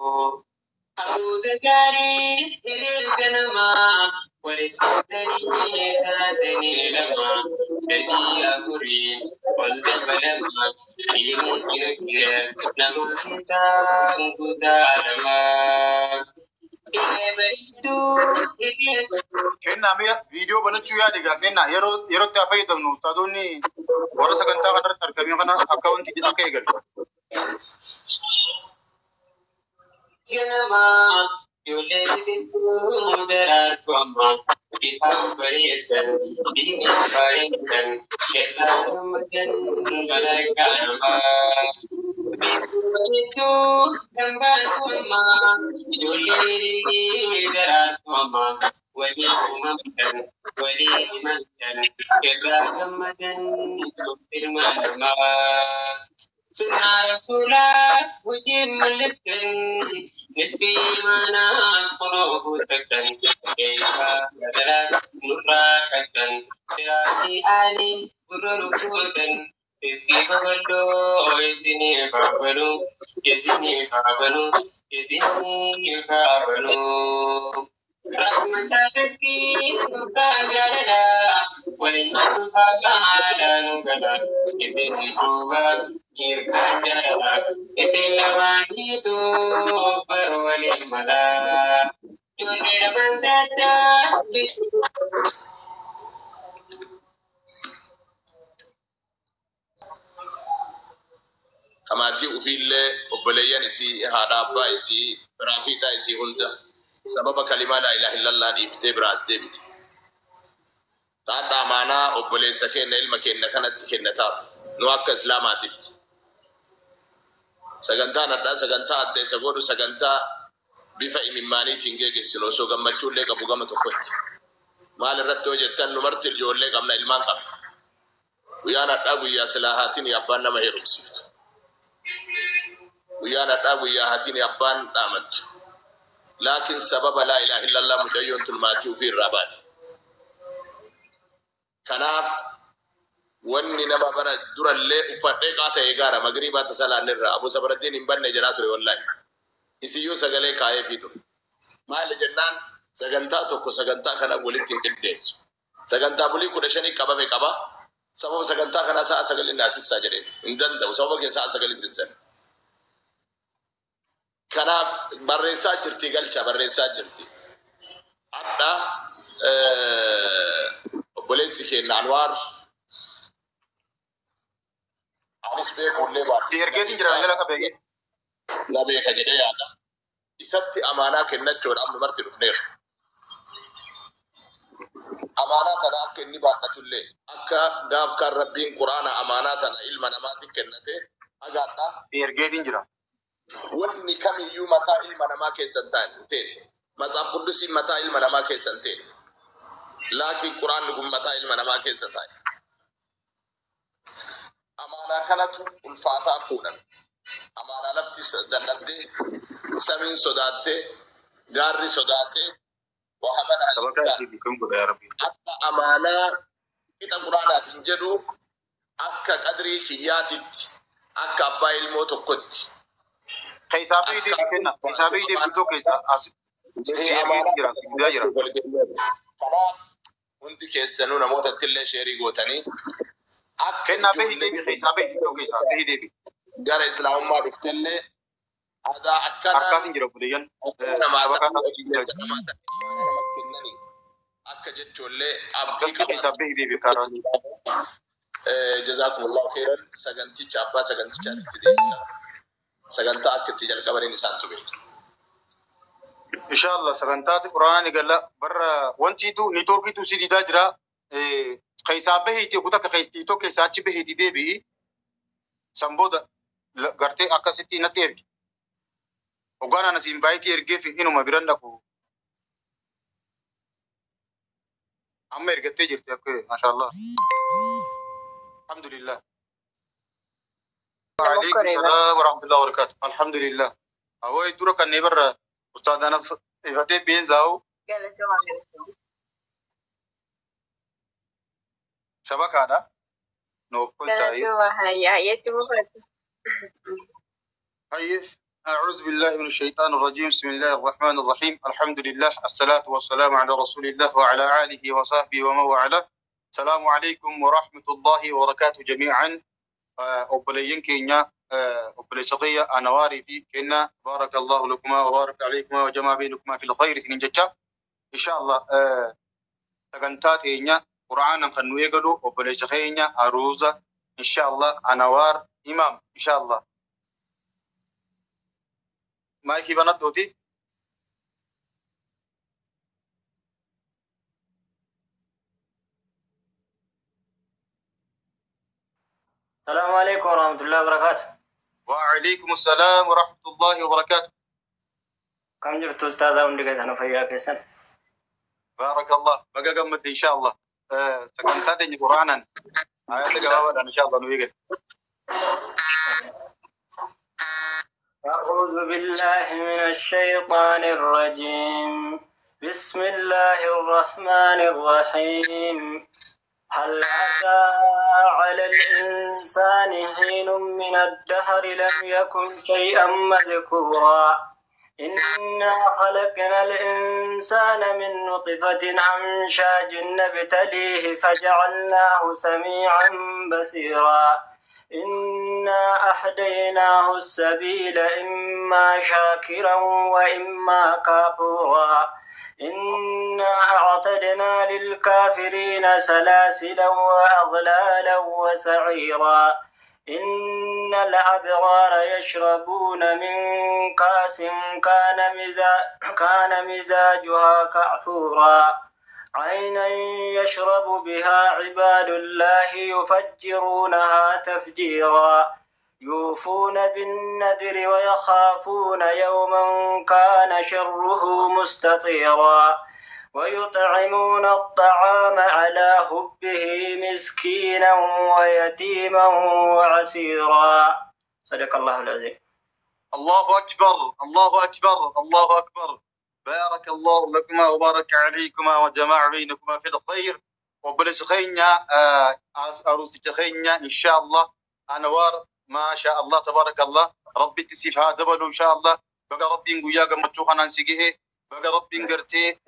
Hafuuza gaarii hiree ganamaa walitti dhufanii taatanii lama sadii afurii ol dabalama diinii jiree nama isaan kutaa lamaa. Hiree bareedduu hiree. Kennaa mi'a viidiyoo banachuu yaade egaa kennaa yeroo yerootti haa fayyadamnu ustaadoonni warra sagantaa kanarratti argamee kana akka wanti akka eegalu. Ganamaa ijoollee biqiltuu daraartu amma ifaan bareedan diinii bareedan irraa gammadan malaayikaa namaa. Biqiltuu bareedduu kan baatu amma ijoollee daraartu amma walii uumamtan walii himantan irraa gammadan ilma namaa. Sunnaa rasuulaa hojiin mul'iftan nisfii imaanaas kunoo guuttatan keessa badalaas nurraa kattan siraatii aalii gurra rukutan Itti babal'oo isinii kaafanu isinii kaafanu isinii kaafanu. Rahmata rabbii nurraa jaalalaa waliin nufaa nu gala isin duuba jirkaa jaalalaa isin lamaaniitu bar waliin malaa. Ijoollee lamaan taata Kamaatii ufiillee obboleeyyan isii haadha abbaa isii biraa fiixaa isii hunda sababa kalimaa laa ilaaha illallah dhiiftee biraas deebite. Taadha amaanaa obboleessa keenya ilma keenya kanatti kennataa nu akka islaamaatitti. Sagantaan addaa sagantaa adda isa godhu sagantaa bifa imimmaaniitiin geggeessinu osoo gammachuullee qabu gama tokkotti. Maal irratti hoo jettan nu marti ijoollee qabna ilmaan qabna. Guyyaan hadhaa guyyaa silaa haatiin abbaan nama heerumsiiftu. Guyyaan hadhaa guyyaa haatiin abbaan dhaamattu. Laakiin sababa laa ilaaha illallah mucayyoon tun maatii ofii irraa baate. Kanaaf wanni nama bara durallee uffadhee qaata eegaara magriibaa tasalaan irraa Abu Sabraddiin hin banne jedhaa ture wallaahi. Isiyyuu sagalee kaa'eefii ture. Maali jennaan sagantaa tokko sagantaa kana walitti hin qindeessu. Sagantaa bulii 15 qabame qaba. Sababa sagantaa kanaa sa'a sagalii naasissaa jedheen hin danda'u. Sababa kee sa'a sagalii sissan. Kanaaf barreessaa jirti galcha barreessaa jirti. Hadha obboleessi keenya Anwaar anis beekullee baadhu. Ergeetiin jira jala qabee. Na beeka jedhee yaada. Isatti amaanaa kennachuudhaaf nu marti dhufneera. Amaanaa tana akka inni baadhatullee akka gaaf kan rabbiin quraana amaanaa tana ilma namaatti kennate agaadha. Ergeetiin jira. Wanni kamiyyuu mataa ilma namaa keessa hin teenne. Matsaaf quddusiin mataa ilma namaa keessa hin teenne. Laakiin quraanni kun mataa ilma namaa keessa taa'e. Amaanaa kanatu ulfaataa fuudhan. Amaanaa lafti dadhabdee, samiin sodaattee, gaarri sodaatee, wahamana Sabakaa al-insaan. isii beekamu godha yaa rabbi. Akka amaanaa qixa quraanaatiin jedhu akka qadrii kiyyaatitti akka abbaa ilmoo tokkotti. Keessaa fi deebi kenna. Keessaa fi deebi guddoo keessaa as. Ergeetiin jira. Guddaa jira. Kanaaf hundi keessanuu namootatti illee sheerii gootanii akka Kennaa fi ijoollee deebi keessaa fi guddoo keessaa fi deebi. gara islaamummaa dhuftellee aadaa akkanaa Harkaatiin jira obboleeyyan. namaa Sabakaa ta'uu asii jira. obboleessa namaa ta'uu nama kennanii akka jechuullee abdii Galcha keessaa qabaatu. fi deebi karaa. Jazaakumullahu khairan saganticha abbaa sagantichaatti deebisa. Sagantaa akka itti jalqabaniin isaantu beeka. Inshallah sagantaati quraana ni galla barra wantiitu niitoorkiitu si didaa jira. Keessaa bahiiti kutaa akka keessaa keessaa achi bahiiti deebi'i. San booda gartee akkasitti natti ergi. Hoggaan ana siin baayitii ergeef inuma biran dhaqu. Amma ergattee jirti akka maashaallah. Alhamdulillah. Waalaikum salaam wa rahmatullahi wa barakatuh. Alhamdulillah. Awoi dura kan ne barra ustaad Anas ifatee biin zaa'u Galatooma galatooma. shabakaadha. Noof kolchaa'ee. Galatooma hayyaa yetti bufatu. Hayyee. أعوذ بالله من الشيطان الرجيم. بسم الله الرحمن الرحيم. الحمد لله، الصلاة والسلام على رسول الله وعلى آله وصحبه ومن والاه. السلام عليكم ورحمة الله وبركاته جميعا. Obboleeyyan keenya، obboleessa kiyya Anawaarii fi kenna، بارك الله لكما وبارك عليكما وجمع بينكما في الخير isiniin jecha. Insha Allah sagantaa teenya Qur'aanan kan nu eegalu obboleessa keenya Aruuza, insha Allah, Anawaar Imaam, insha Allah. Maayikii banadhuuti. السلام عليكم ورحمة الله وبركاته. وعليكم السلام ورحمة الله وبركاته. Kam jirtu ustaadha? Hundi keessan fayyaa keessan? بارك الله، baga gammadde insha Allah. Sagantaa teenya Qur'aanan ayata gabaabaadhaan insha Allah nu eegal. أعوذ بالله من الشيطان الرجيم. بسم الله الرحمن الرحيم. هل أتى على الإنسان حين من الدهر لم يكن شيئا مذكورا؟ إنا خلقنا الإنسان من نطفة أمشاج نبتليه فجعلناه سميعا بصيرا. إنا أهديناه السبيل إما شاكرا وإما كافورا. إنا أعتدنا للكافرين سلاسلا وأغلالا وسعيرا. إن الأبرار يشربون من كأس كان مزاجها كافورا. عينا يشرب بها عباد الله يفجرونها تفجيرا. يوفون بالنذر ويخافون يوما كان شره مستطيرا. ويطعمون الطعام على حبه مسكينا ويتيما وعسيرا. صدق الله العظيم. الله أكبر، الله أكبر، الله أكبر. بارك الله لكما وبارك عليكما وجمع بينكما في الخير. Obboleessa keenya aruusicha keenya, insha Allah, Anwaar, ما شاء الله تبارك الله، rabbitti siif haa dabalu insha Allah. Baga rabbiin guyyaa gammachuu kanaan si gahe. Baga rabbiin gartee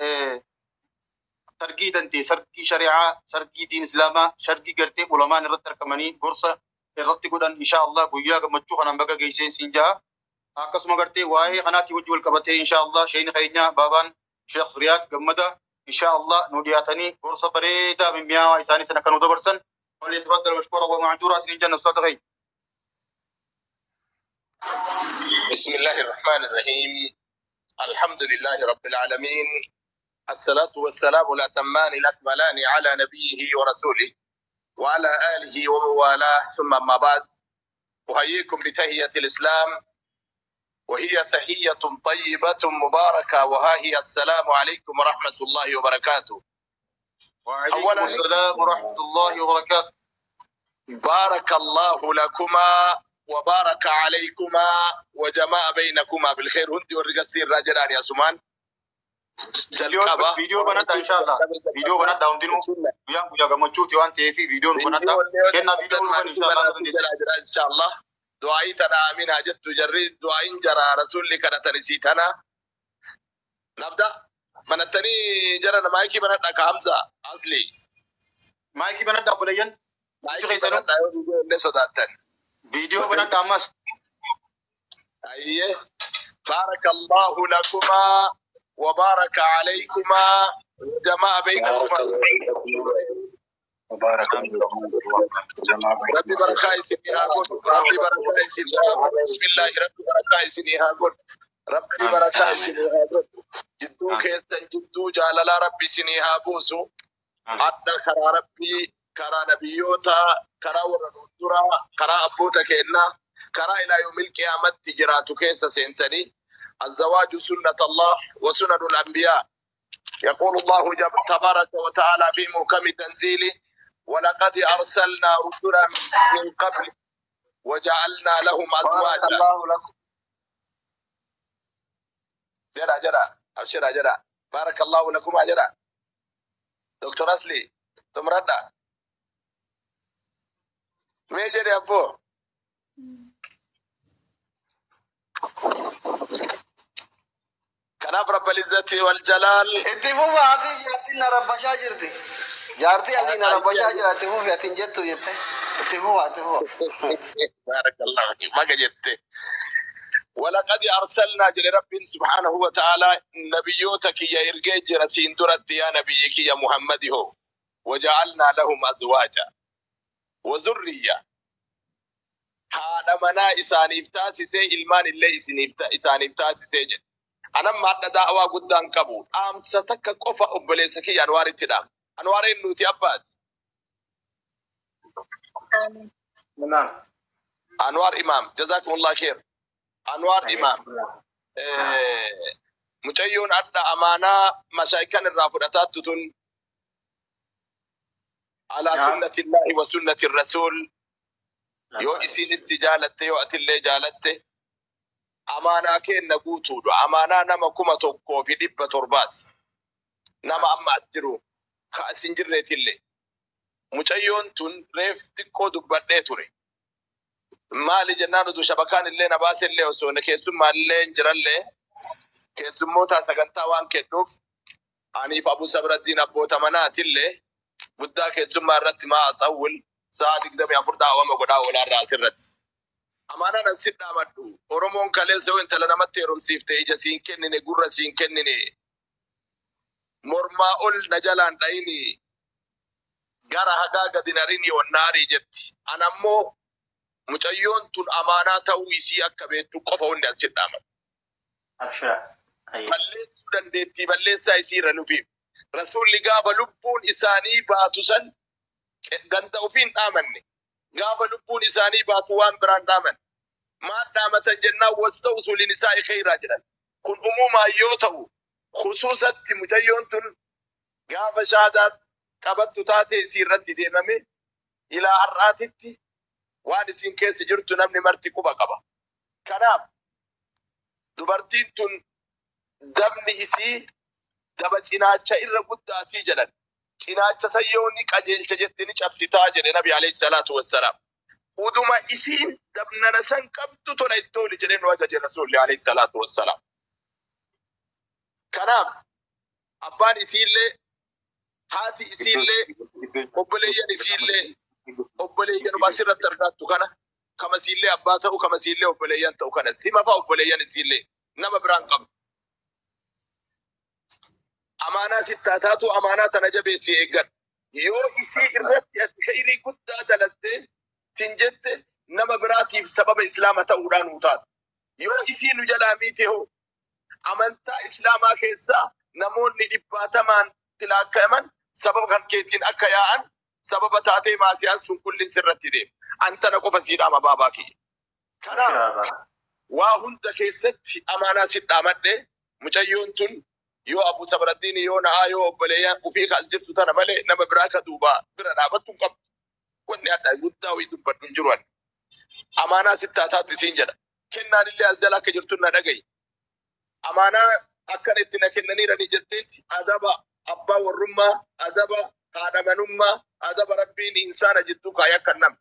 sargii dantee, sargii shari'aa, sargii diin islaamaa, sargii gartee ulamaan irratti argamanii gorsa irratti godhan, insha Allah guyyaa gammachuu kanaan baga geesseen siin jaha. Akkasuma gartee waa'ee kanaatti wajji wal qabatee, insha Allah, sheeyni keenya baabaan Sheekh Riyaad Gammada, insha Allah, nu dhiyaatanii gorsa bareedaa mimmi'aawaa isaanii sana kan nu dabarsan. فليتفضل مشكورا ومعجورا سنين جنة صدقين. بسم الله الرحمن الرحيم. الحمد لله رب العالمين، الصلاة والسلام الأتمان الأكملان على نبيه ورسوله وعلى آله ومن والاه، ثم أما بعد، أحييكم بتحية الإسلام، وهي تحية طيبة مباركة، وها هي: السلام عليكم ورحمة الله وبركاته. وعليكم أولا السلام ورحمة الله وبركاته. بارك الله لكما وبارك عليكما وجمع بينكما بالخير. هندي والرقستين راجلان يا سمان. Jalqaba. Viidiyoo banadha insha Allah. Viidiyoo banadha hundinuu. Guyyaan guyyaa gammachuuti waan ta'eef viidiyoon banadha. Kennaa viidiyoo ban insha Allah. Insha Allah. Du'aayii tana amiin haa jettu jarri, du'aayiin jara rasuulli kadhatan isii tana. Nabda banattanii jara, maayikii banadha ka Hamza Asli. Maayikii banadha obboleeyyan. Maayikii banadha yoo viidiyoo illee sodaattan. Viidiyoo banadha ammas. Ayyee. بارك الله لكما وبارك عليكما وجمع بينكما. وبارك الله وجمع. Rabbi barakaa isinii haa godhu. Rabbi barakaa isinii haa godhu. Bismillaahi, Rabbi barakaa isinii haa godhu. Rabbi barakaa isinii haa godhu. Jidduu keessan jidduu jaalalaa Rabbi isinii haa buusu. Adda karaa Rabbii, karaa nabiyyoota, karaa warra duraa, karaa abboota keennaa, karaa ilaa yoomil qiyaamatti jiraatu keessa seentanii. الزواج سنة الله وسنن الأنبياء. يقول الله تبارك وتعالى في محكم تنزيله: ولقد أرسلنا رسلا من قبل وجعلنا لهم بارك أزواجا. الله لكم. جرى جرى، أبشر جرى، بارك الله لكم جرى. دكتور أسلي ثم رد ميجر يا أبو. Kanaaf Rabbal Izzati wal Jalaal. Itti fufa asii jaartiin na rabbashaa jirti. Jaartii asii na rabbashaa jira itti fufi ati hin jettu jette. Itti fufa itti fufa. Baarakallahu fiik. Maga jette. ولقد أرسلنا جل رب سبحانه وتعالى نبيوتك يا إرجاج رسين درت يا نبيك يا محمد هو وجعلنا لهم أزواجا وذرية هذا منا إسانيف تاسسي إلمان اللي إسانيف تاسسي جل أنا ما أدنى دعوة قدام قبول أم ستك قفا أبليسك يا أنوار التدام أنوار النوتي أباد Imaam. أنوار إمام جزاكم الله خير Anwaar Imaam. Mucayyoon adda amaanaa mashaayikan irraa fudhataattu tun alaa sunnatillaahi wa sunnati rasuul yoo isiinis si jaalatte yoo atillee jaalatte amaanaa kenna guutuudha. Amaanaa nama 1700ti. Nama amma as jiru ka as hin jirreetillee. Mucayyoon tun reef xiqqoo dubbadhee ture. Maali jennaan utuu shabakaan illee na baase illee osoo keessummaa illee hin jirallee keessummoota sagantaa waan kennuuf aniif Abu Sabraddiin abboota manaatillee guddaa keessummaa irratti maa xawwil sa'a 24 daawwama godhaa oolaarraa asirratti. Amaanaan as dhaamadhu Oromoon kaleessa yoo intala namatti heerumsiifte ija siin kennine gurra siin kennine mormaa ol na jalaan dhayini gara hagaa gadi narini wannaarii jetti. Anammoo mucayyoon tun amaanaa ta'uu isii akka beektu qofa hundi as dhaamadhu. Abshira. Balleessuu dandeettii balleessaa isii irra nufiif. Rasuulli gaafa lubbuun isaanii baatu san ganda ofiin dhaamanne. Gaafa lubbuun isaanii baatu waan biraan dhaaman. Maal dhaamatan jennaan wasta usuuliin isaa khayraa jedhan. Kun umumaan yoo ta'u khusuusatti mucayyoon tun gaafa shaadaa qabattu taate isii irratti deemame ilaa har'aatitti waan isin keessa jirtu namni marti quba qaba. Kanaaf dubartiin tun dabni isii daba cinaacha irra guddaatii jedhan. Cinaacha sayyoo ni qajeelcha jette ni cabsitaa jedhe Nabi alayhi salaatu wassalaam. Uduma isiin dabnana san qabdu tola itti ooli jedhee nu ajaje Rasuulli alayhi salaatu wassalaam. Kanaaf abbaan isiillee haati isiillee obboleeyyan isiillee obboleeyyan asirratti argattu kana kamasiillee abbaa ta'u kamasiillee obboleeyyan ta'u kana sima fa'a obboleeyyan isiillee nama biraan qabdu. Amaanaa sittaa taatu amaanaa tana jabeessii eeggadhu. Yoo isii irratti ati khayrii guddaa dalattee tin jette nama biraatiif sababa islaama ta'uudhaan nu taata. Yoo isii nu jalaa miite hoo amantaa islaamaa keessaa namoonni dhibbaatamaan tilaakkaman sababa kan keetiin akka yaa'an sababa taatee maasiyaan sun kullin sirratti deema. Antana qofa siidhaama baabaa kiyya. Kanaaf waa hunda keessatti amaanaa si dhaamadhe mucayyoon tun yoo Abu Sabraddiin yoo na'aa yoo obboleeyyan ufii kaas jirtu tana malee nama biraa ka duubaa bira dhaabattu hin qabdu. Wanni adda guddaa wayii dubbadhu hin jiru ani. Amaanaa sittaa taatu isiin jedha. Kennaan illee as jala akka jirtu na dhagayi. Amaanaa akkana itti na kennaniirani jetteetti adaba abbaa warrummaa, adaba haadha manummaa, adaba rabbiin insaana jidduu kaayee akka namni.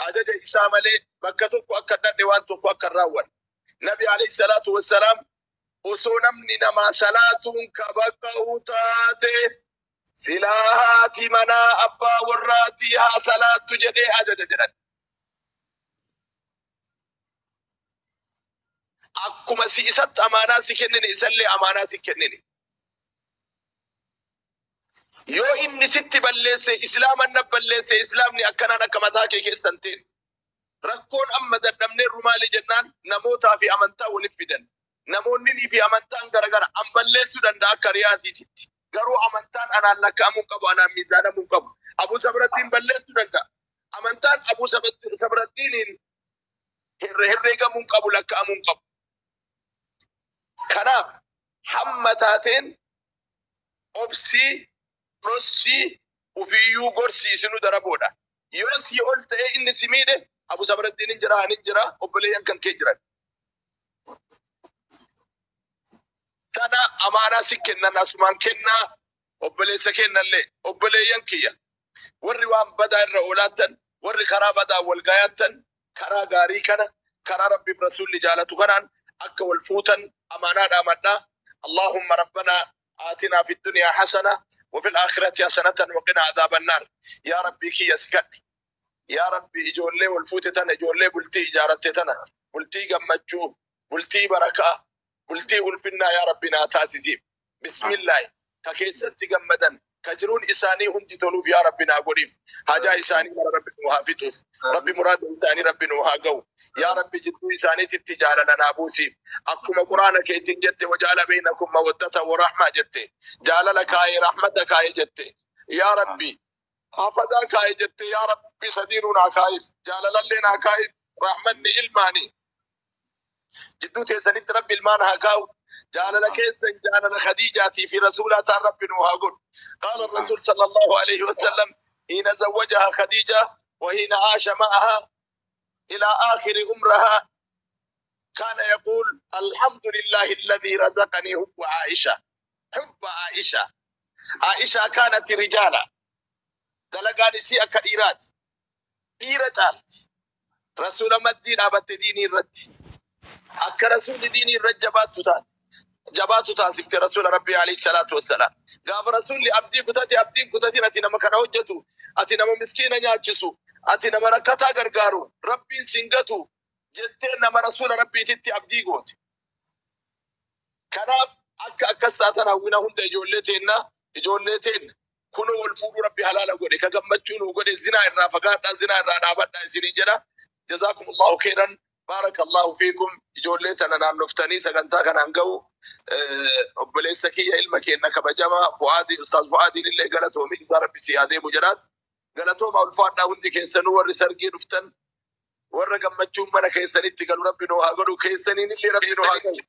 Ajaja isaa malee bakka tokko akka dhadhe waan tokko akka hin raawwanne. Nabi alayhi salaatu wassalaam osoo namni namaa salaatuun kabaqa'u taate silaa haati manaa abbaa warraatii haa salaattu jedhee ajaja jedhan. Akkuma si isatti amaanaa si kennine isallee amaanaa si kennine. Yoo inni sitti balleesse islaaman na balleesse islaamni akkanaan akka mataa kee keessan ta'e. Rakkoon amma dadhabneerru maali jennaan namootaa fi amantaa waliif fidan. Namoonni fi amantaan garagara an balleessuu danda'a akka riyaatiitti. Garuu amantaan anaan lakkaa'amuu qabu anaan miizaanamuu qabu. Abu Sabrattiin balleessuu danda'a. Amantaan Abu Sabrattiiniin herreegamuu qabu lakkaa'amuu qabu. Kanaaf hamma taateen obsii dhossii ofiiyyuu gorsiisinu daraboodha. Yoo si ol ta'e inni si miidhe Abu Sabrattiin hin jira ani jira obboleeyyan kan kee jiran. Tana amaanaa si kennan asumaan kennaa obboleessa kennallee obboleeyyan kiyya. Warri waan badaa irra oolaattan warri karaa badaa wal gayaattan karaa gaarii kana karaa Rabbiif Rasuulli jaalatu kanaan akka wal fuutan amaanaa dhaamadhaa. اللهم ربنا آتنا في الدنيا حسنة وفي الآخرة حسنة وقنا عذاب النار. يا ربي كي يسكني. يا ربي ijoollee wal fuute tana, ijoollee bultii ijaaratte tana, bultii gammachuu, bultii barakaa, bultii ulfinnaa yaa Rabbi naa taasisiif. Bismillaahi. Ka keessatti gammadan, ka jiruun isaanii hundi toluuf yaa Rabbi naa godhiif. Hajaa isaanii mara Rabbi nuu haa fixuuf. Rabbi muraada isaanii Rabbi nuu haa ga'u. Yaa Rabbi jidduu isaaniititti jaalala naa buusiif. Akkuma Quraana keetiin jette wajaala beeynakum mawaddata wa rahmaa jette. Jaalala kaayee rahmata kaayee jette. Yaa Rabbi hafadaa kaayee jette yaa Rabbi sadiinuu naa kaayiif. Jaalalallee naa kaayiif. Rahmanni ilmaanii. Jidduu teessanitti Rabbi ilmaan haa kaa'u. Jaalala keessan jaalala Khadiijaatii fi Rasuulaa ta'an Rabbi nuu haa godhu. Qaala Rasuul sallallahu alayhi wasallam حين زوجها خديجة وحين عاش معها إلى آخر عمرها كان يقول الحمد لله الذي رزقني حب عائشة. حب عائشة. عائشة كانت رجالا. دلقاني سيئة كثيرات. dhiira caalti. Rasuula maddii dhaabatte diinii irratti. Akka rasuulli diinii irratti jabaattu taate. Jabaattu taasifte rasuula Rabbii alayhi salaatu wassalaam. Gaafa rasuulli abdii kutate abdiin kutatin ati nama kana hojjetu, ati nama miskiina nyaachisu, ati nama rakkataa gargaaru, Rabbiin sin gatu jettee nama rasuula Rabbiititti abdii goote. Kanaaf akka akkas taatan hawwina hunda ijoollee teenna, ijoollee teenna. Kunoo wal fuudhuu Rabbi halaala godhe, ka gammachuu nuu godhe, zinaa irraa fagaadhaa, zinaa irraa dhaabadhaa isiniin jedha. Jazaakumullahu khairan. Barakallahu fiikum. Ijoollee tana naannoftanii sagantaa kanaan ga'u. Obboleessa kiyya ilma keenna kabajamaa Fu'aadii, Ustaaz Fu'aadiin illee galatoomii isaa Rabbi si adeemu jedhaat. Galatooma ulfaadhaa hundi keessanuu warri sargii dhuftan warra gammachuun mana keessanitti galu Rabbi nuu haa godhu keessaniin illee Rabbi nuu haa galu.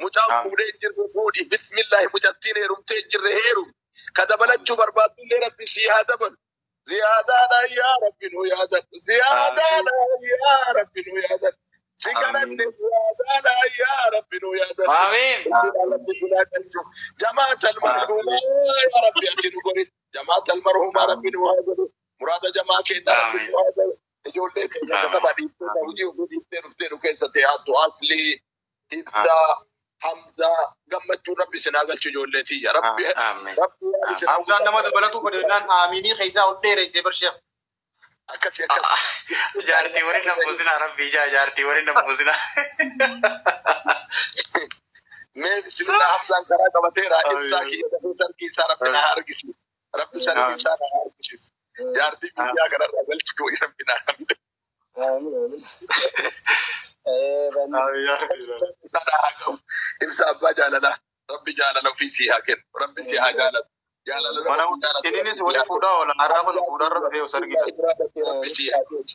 Mucaan fuudhee hin jirre fuudhi. Bismillaahi mucattiin heerumtee hin jirre heerum. Ka dabalachuu barbaaddu illee Rabbi sii haa dabalu. Ziyaadaadha yaa Rabbi nuu yaadadhu. Ziyaadaadha yaa Rabbi nuu yaadadhu. Si kadhanne ziyaadaadha yaa Rabbi nuu yaadadhu. Amiin. Rabbi si haa galchu. Jamaata almarhuumaa yaa Rabbi ati nu godhi. Jamaata almarhuumaa Rabbi nuu haa godhu. Muraada jamaa keenya Rabbi nuu haa godhu. Ijoollee keenya kataba dhiiftee hojii ofii dhiiftee dhuftee nu keessa ta'e Aslii, Ibsaa, Hamzaa gammachuun Rabbi isin haa galchu ijoollee tiyya. Rabbi Amiin. Rabbi isin haa Hamzaan nama dabalatu fedhannaan aaminii keessaa ol dheereessee barsheef. Akkasii akkas. Jaartii waliin na buusinaa Rabbi ijaa jaartii waliin na buusinaa. Mee bismillah Hamzaan karaa qabateera. Ibsaa kiyya dafee sarkii isaa Rabbi na haa argisiisu. Rabbi sarkii isaa na haa argisiisu. Jaartii biyyaa kanarraa galchitu Rabbi na haa argisiisu. Isaa na haa ga'u. Ibsaa abbaa jaalalaa. Rabbi jaalala ofii sii haa kennu. Rabbi sii haa jaalatu. Jaalala Mana rabbi jaalatu. ininis wali fuudhaa oolan har'a kun fuudhaa irra dhufee osoo argina. Muraada kee Rabbi sii haa guutu.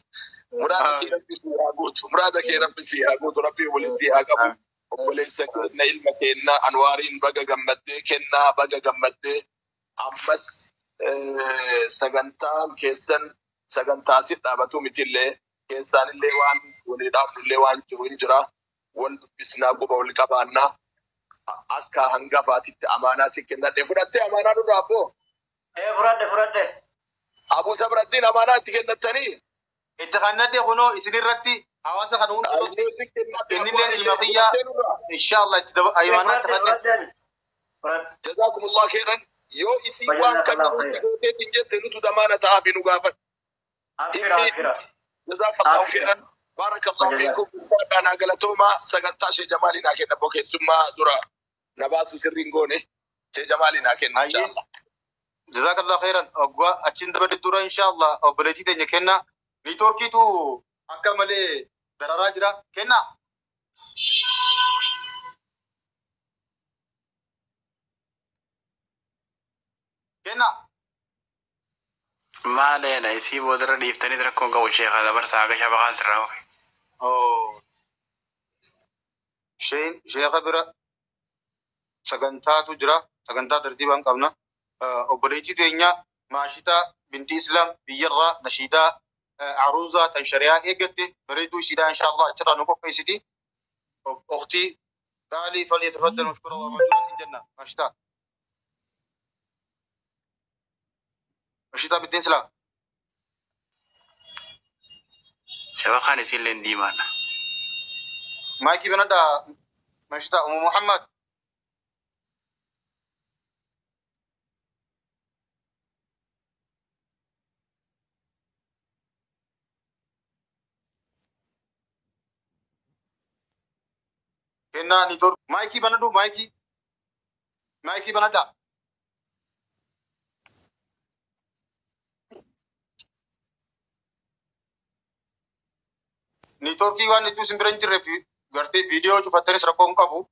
Muraada kee Rabbi sii haa guutu. Muraada kee Rabbi sii haa guutu. Rabbi waliin sii haa qabu. Obboleessa keenya ilma keenya Anwaariin baga gammaddee kennaa baga gammaddee ammas sagantaan keessan sagantaa si dhaabatu mitillee keessaan illee waan walii dhaabnullee waan jiru hin jira. Wal dubbisnaa quba wal qabaannaa akka hangafaatitti amaanaa si kennadhe fudhattee amaanaa nurraa abboo. Fudhadhe fudhadhe. Abuu Sabrattiin amaanaa itti kennattanii. Itti kannadhe kunoo isinirratti hawaasa kana hunda Ayyee si kennadhe innilleen ilma kiyyaa inshallah itti daba aymaanaa itti Fudhadhe kannadhe. fudhadhe. Fudhadhe. Jazakumullah khairan. Yoo isii waan kan nuti gooteetiin jette nutu damaana ta'aa fi nu gaafadhu. Abshira abshira. Jazakallahu khairan. Barakallahu fiikum. Ulfaadhaa galatoomaa sagantaa ishee Jamaalii naa kenna bokeessummaa dura na baasu sirriin goone ishee Jamaalii naa kenna inshallah. Jazakallah khairan. Oggaa achiin dabali dura inshallah obboleettii teenya kenna. Niitoorkiitu akka malee dararaa jira. Kenna. Kenna. Maaleedha isii boodarra dhiiftanii rakkoon qabu sheekha dabarsaa haga shabakaan sirraa ofe. Oh. Sheen sheekha bira sagantaatu jira. Sagantaa tartiibaan qabna. Obboleettii teenya Maashitaa binti Islaam biyyarraa nashiidaa aruuzaa tan shari'aa eeggatte bareedduu ishiidhaa inshallah achirraa nu qopheessiti. Ukhtii qaalii falyatafaddal mashkuura wa majuura sin jenna Maashitaa. Maashitaa binti Islaam. Shabakaan isiillee diimaadha. Maayikii banadhaa Maashitaa Umu Muhammad. Kennaa ni tor maayikii banadhu maayikii maayikii banadhaa. Niitoorkii waan hedduu isin bira hin jirreef gartee viidiyoo cufattanis rakkoo hin qabu.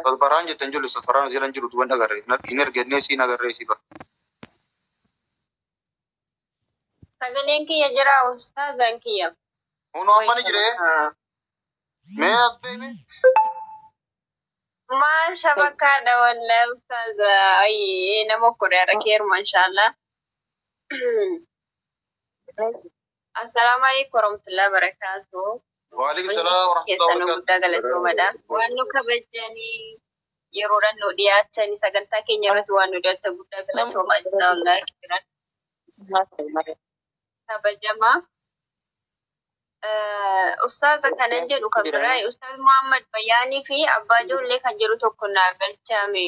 Salfaraan jettan jiru salfaraan jiran jiru duban agarre hin ergennee siin agarree si bara. Sagaleen kiyya jira ustaazaan kiyya. Hunoo amma ni jiree mee as beekne Maal shabakaadha wallahi ustaaza. Ayyee nama kudha rakeeruma inshallah. Assalaamu alaikum warahmatullahi wabarakatuh. Waalaikum salaam warahmatullahi Keessanuu wabarakatuh. guddaa galatoomadha. Waan nu kabajanii yeroodhaan nu dhiyaatanii sagantaa keenya irratti waan nu dhiyaatan guddaa galatoomaa jazakallah khairan. Kabajamaa. Ustaaza kanan jedhu kan biraa Ustaaz Muhammad Bayaanii fi Abbaa Ijoollee kan jedhu tokko naa galchame.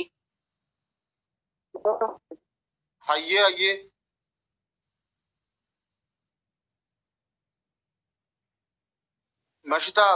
Hayyee hayyee. Mashitaa